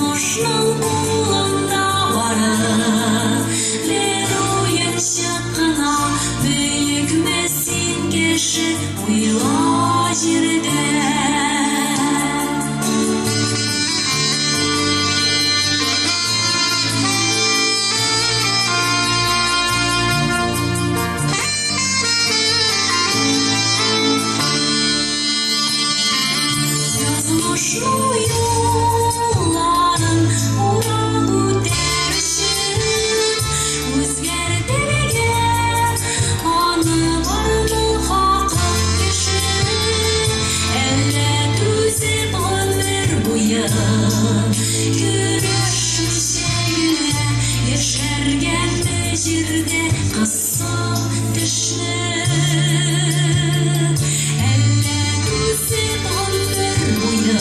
Язмышның кулында бары. Бер уенчык кына, бөекме син кеше, уйла җирдә. Язмышның юлларын урап үтәр өчен, үзгәртергә аны бармы хакы кеше? Әллә түзеп гомер буе көрәшмичә генә яшәргәме җирдә кысып тешне? Әллә түзеп гомер буе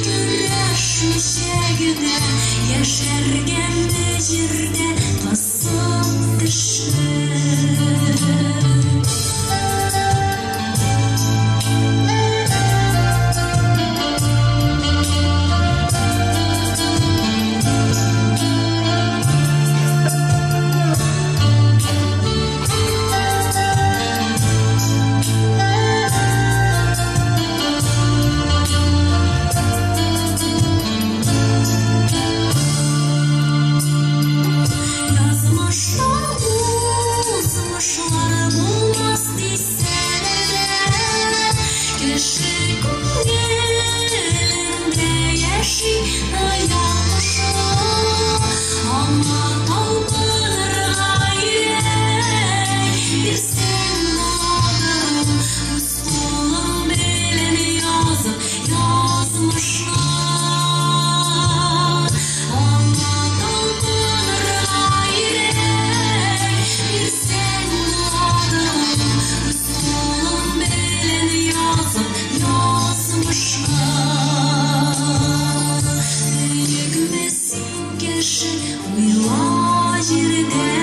көрәшмичә генә яшәргәме җирдә кысып тешне? Язмыштан узмышлар булмас дисәләр дә, кеше күңелендә яши хыял кошы. Аңа талпынырга йөрәк бирсәң буладыр ул, үз кулың белән язып язмышны. Аңа талпынырга йөрәк бирсәң буладыр ул, үз кулың белән язып язмышны. Бөекме син кеше, уйла җирдә.